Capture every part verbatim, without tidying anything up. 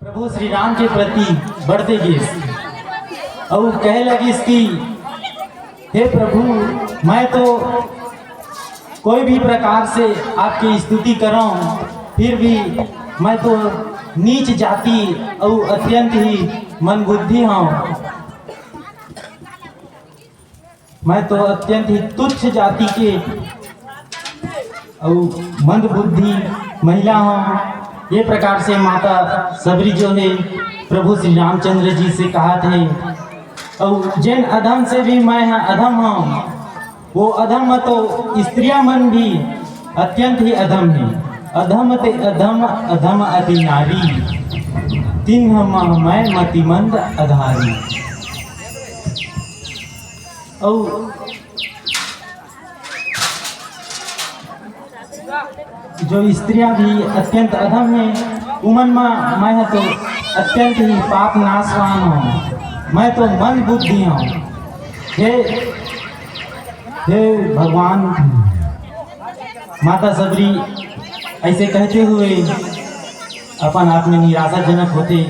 प्रभु श्री राम के प्रति बढ़ते गिस अउ कहे लगिस कि हे प्रभु, मैं तो कोई भी प्रकार से आपकी स्तुति करौं, फिर भी मैं तो नीच जाति अउ अत्यंत ही मंदबुद्धि हौं। मैं तो अत्यंत ही तुच्छ जाति के अउ मंदबुद्धि महिला हौं। ये प्रकार से माता सबरी जो है, प्रभु श्री रामचंद्र जी से कहत हे, अउ जेन अधम से भी मैं ह अधम हौं, वो अधम तो स्त्रियां मन भी अत्यंत ही अधम हे। अधम ते अधम, अधम अति नारी, तिन्ह मह मैं मतिमंद अधारी। अउ जो स्त्रियां भी अत्यंत अधम हे, उमन म मैं ह तो अत्यंत ही पाप नाशवान हौं, मैं तो मंदबुद्धि हौं। हे, हे भगवान, माता सबरी ऐसे कहते हुए अपन आप में निराशाजनक होते,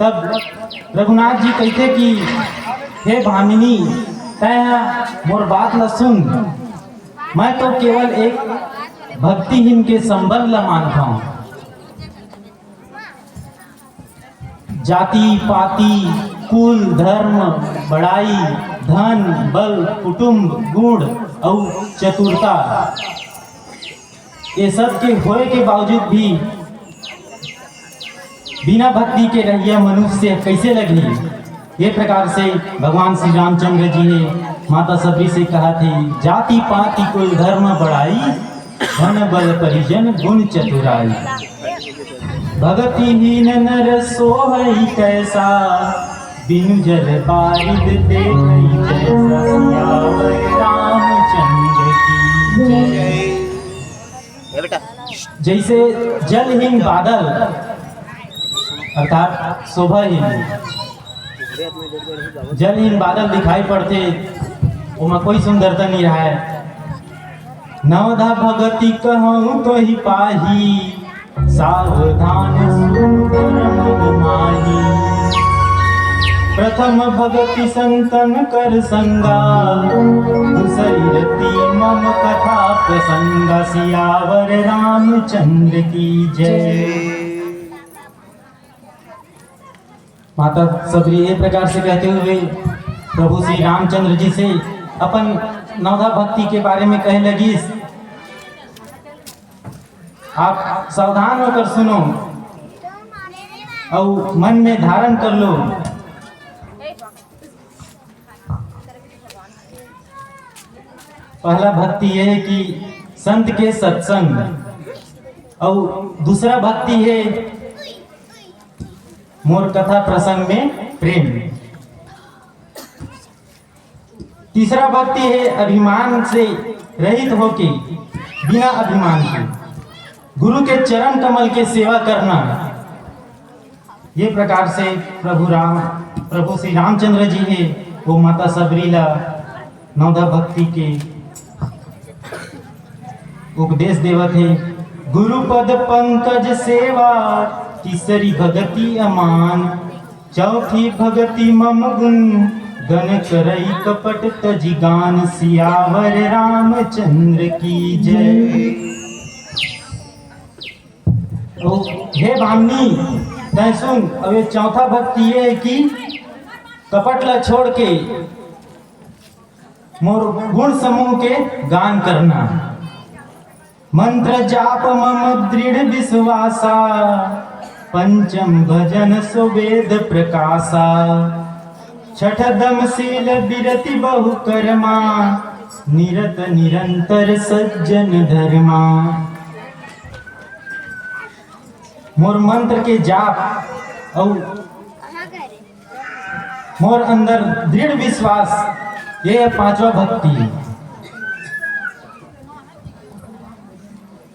तब रघुनाथ जी कहते कि हे भामिनी, तैं ह मोर बात ल सुन, मैं तो केवल एक भक्तिहीन के संबंध ल मानथौं। जाति पाति, कुल धर्म, बड़ाई, धन बल, कुटुंब, गुण अउ चतुरता, ये सब के होए के बावजूद भी बिना भक्ति के रहइया मनुष्य कैसे लगही? ये प्रकार से भगवान श्री रामचंद्र जी हे माता सबरी से कहत हे, जाति पाति कुल धर्म बड़ाई, धन बल परिजन गुण चतुराई। भगतिहीन नर सोहई कैसा, बिनु जल बारिद देखई जैसा। सियावर रामचंद्र की जय। जैसे जलहीन बादल अर्थात शोभाहीन, जलहीन बादल दिखाई पड़थे, ओमा कोई सुंदरता नहीं रहय। नवधा भगति कहूँ तो ही पाही, सावधान सुन धर्म माही। प्रथम भगति संतन कर संगा, दूसरी रति मम कथा प्रसंगा। सियावर रामचंद्र की जय। माता सबरी ये प्रकार से कहते हुए प्रभु श्री रामचंद्र जी से अपन नवधा भक्ति के बारे में कहे लगिस। आप सावधान होकर सुनो अउ मन में धारण कर लो। पहला भक्ति ये हे कि संत के सत्संग, अउ दूसरा भक्ति हे मोर कथा प्रसंग में प्रेम। तीसरा भक्ति हे अभिमान से रहित होके, बिना अभिमान के गुरु के चरण कमल के सेवा करना। ये प्रकार से प्रभु राम, प्रभु श्री रामचंद्र जी हे वो माता सबरी ला नवधा भक्ति के उपदेश देवत हे। गुरु पद पंकज सेवा, तीसरी भगति अमान, चौथी भगति मम गुण, गन करई कपट तजि गान। सियावर रामचंद्र की जय। तो हे भामनी, तैं सुन, अब ये चौथा भक्ति ये है कि कपट ला छोड़ के मोर गुण समूह के गान करना। मंत्र जाप मम दृढ़ विश्वासा, पंचम भजन सुवेद प्रकाशा। छठ दम शील बिरति बहु करमा, निरत निरंतर सज्जन धर्मा। मोर मंत्र के जाप अउ मोर अंदर दृढ़ विश्वास, ये पांचवा भक्ति हे।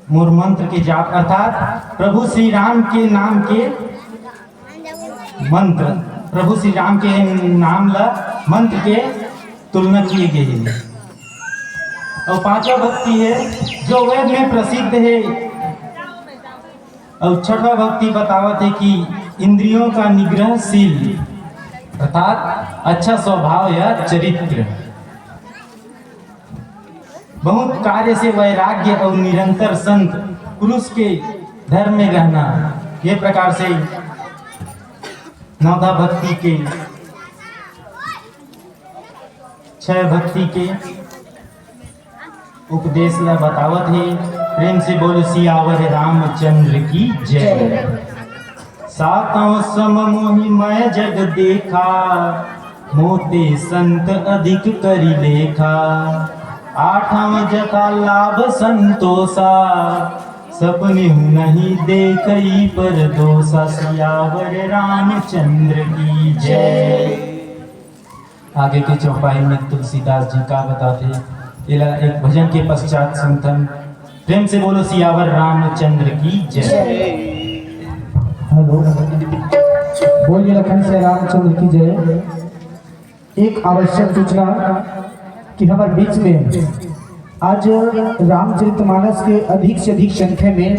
मोर मंत्र के जाप अर्थात प्रभु श्री राम के नाम के मंत्र, प्रभु श्री राम के नाम ला मंत्र के तुलना किए गए हे। अउ पांचवा भक्ति हे जो वेद में प्रसिद्ध हे, और छठवा भक्ति बतावत हे कि इंद्रियों का निग्रहशील, अर्थात अच्छा स्वभाव या चरित्र। बहुत कार्य से वैराग्य और निरंतर संत पुरुष के धर्म में रहना। ये प्रकार से नवधा भक्ति के, छह भक्ति के उपदेश ला बतावत हे। प्रेम से बोलो सियावर रामचंद्र की जय। सातवां सम मोहि मैं जग देखा, मोते संत अधिक करि लेखा। आठवां जथा लाभ संतोषा, सपने नहीं देखई पर दोषा। सियावर रामचंद्र की जय। आगे के चौपाई में तुलसीदास जी का बताते, एला एक भजन के पश्चात सुनथन। प्रेम से बोलो सियावर रामचंद्र की जय। हेलो, बोलिए लखन से रामचंद्र की जय। एक आवश्यक सूचना कि हमारे बीच में आज रामचरितमानस के अधिक से अधिक संख्या में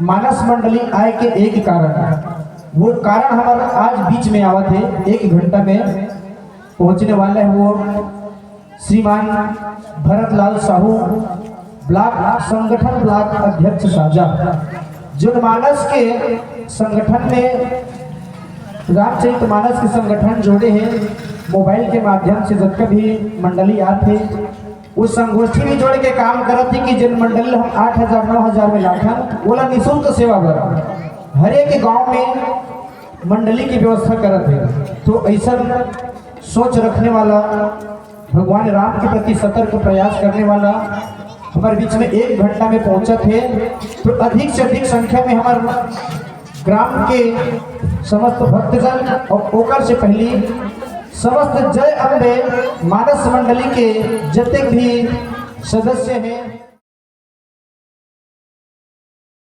मानस मंडली आए के एक कारण, वो कारण हमारा आज बीच में आवत है, एक घंटा में पहुंचने वाले हैं वो श्रीमान भरतलाल साहू, ब्लॉक संगठन, ब्लॉक अध्यक्ष साजा, जो मानस के संगठन में रामचरित मानस के संगठन जोड़े हैं। मोबाइल के माध्यम से जतका भी मंडली आत हे, वो संगोष्ठी भी जोड़ के काम करत हे कि जिन मंडली हम आठ हजार नौ हजार में लाथन, ओला निःशुल्क सेवा बर हर एक गांव में मंडली की व्यवस्था करत हे। तो ऐसा सोच रखने वाला, भगवान राम के प्रति सतर्क प्रयास करने वाला हमारे बीच में एक घंटा में पहुंचत हे, तो अधिक से अधिक संख्या में हमारे ग्राम के समस्त भक्तजन और ओकर से पहली समस्त जय अम्बे मानस मंडली के जतेक भी सदस्य हैं,